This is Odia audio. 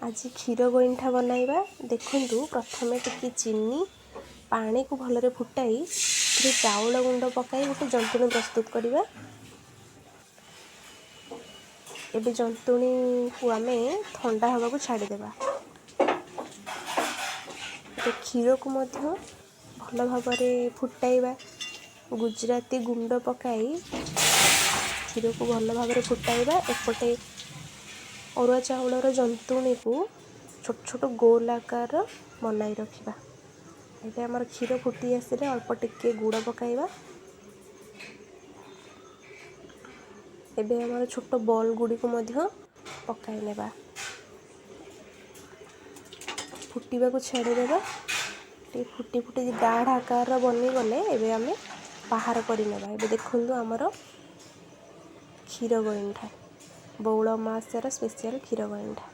ଆଜି କ୍ଷୀର ଗଇଣ୍ଠା ବନାଇବା। ଦେଖନ୍ତୁ, ପ୍ରଥମେ ଟିକେ ଚିନି ପାଣିକୁ ଭଲରେ ଫୁଟାଇ ସେଥିରେ ଚାଉଳ ଗୁଣ୍ଡ ପକାଇ ଗୋଟେ ଜନ୍ତୁଣି ପ୍ରସ୍ତୁତ କରିବା। ଏବେ ଜନ୍ତୁଣିକୁ ଆମେ ଥଣ୍ଡା ହେବାକୁ ଛାଡ଼ିଦେବା। ଏବେ କ୍ଷୀରକୁ ମଧ୍ୟ ଭଲ ଭାବରେ ଫୁଟାଇବା। ଗୁଜୁରାତି ଗୁଣ୍ଡ ପକାଇ କ୍ଷୀରକୁ ଭଲ ଭାବରେ ଫୁଟାଇବା। ଏପଟେ ଅରୁଆ ଚାଉଳର ଜନ୍ତୁଣିକୁ ଛୋଟ ଛୋଟ ଗୋଲ ଆକାରର ବନାଇ ରଖିବା। ଏବେ ଆମର କ୍ଷୀର ଫୁଟି ଆସିଲେ ଅଳ୍ପ ଟିକେ ଗୁଡ଼ ପକାଇବା। ଏବେ ଆମର ଛୋଟ ବଲ୍ ଗୁଡ଼ିକୁ ମଧ୍ୟ ପକାଇ ନେବା। ଫୁଟିବାକୁ ଛାଡ଼ିଦେବା। ଟିକେ ଫୁଟି ଫୁଟି ଗାଢ଼ ଆକାରର ବନିଗଲେ ଏବେ ଆମେ ବାହାର କରିନେବା। ଏବେ ଦେଖନ୍ତୁ, ଆମର କ୍ଷୀର ଗଇଣ୍ଠା, ବଉଳ ଅମାବାସ୍ୟାର ସ୍ପେଶିଆଲ୍ କ୍ଷୀର ଗଇଣ୍ଠା।